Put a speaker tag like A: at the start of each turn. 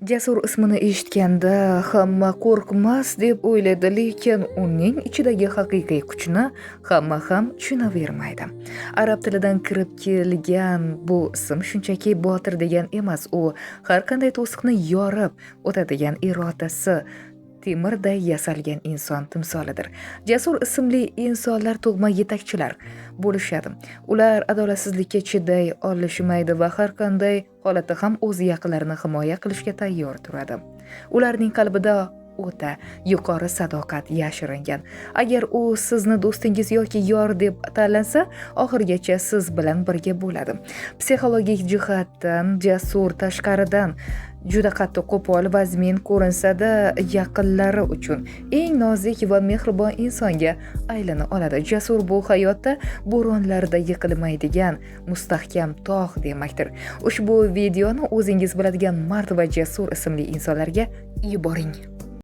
A: Jasur ismini eshitganda hamma qo'rqmas deb o'ylaydi, lekin uning ichidagi haqiqiy kuchni hamma ham tushunavermaydi. Arab tilidan kirib kelgan bu ism shunchaki botir degan emas, u har qanday to'siqni yorib o'tadigan irodasi temirday yasalgan inson timsolidir. Jasur ismli insonlar tug'ma yetakchilar bo'lishadi. Ular adolatsizlikka chiday olishmaydi va har qanday holatda ham o'z yaqinlarini himoya qilishga tayyor turadi. Ularning qalbida o'ta yuqori sadoqat yashiringan. Agar u sizni do'stingiz yoki yor deb tanlansa, oxirigacha siz bilan birga bo'ladi. Psixologik jihatdan jasur tashqaridan juda qattiq, qo'pol, vazmin ko'rinsa-da, yaqinlari uchun eng nozik va mehribon insonga aylana oladi. Jasur bu hayotda bo'ronlarda yiqilmaydigan mustahkam tog' demakdir. Ushbu videoni o'zingiz biladigan mard va jasur ismli insonlarga yuboring.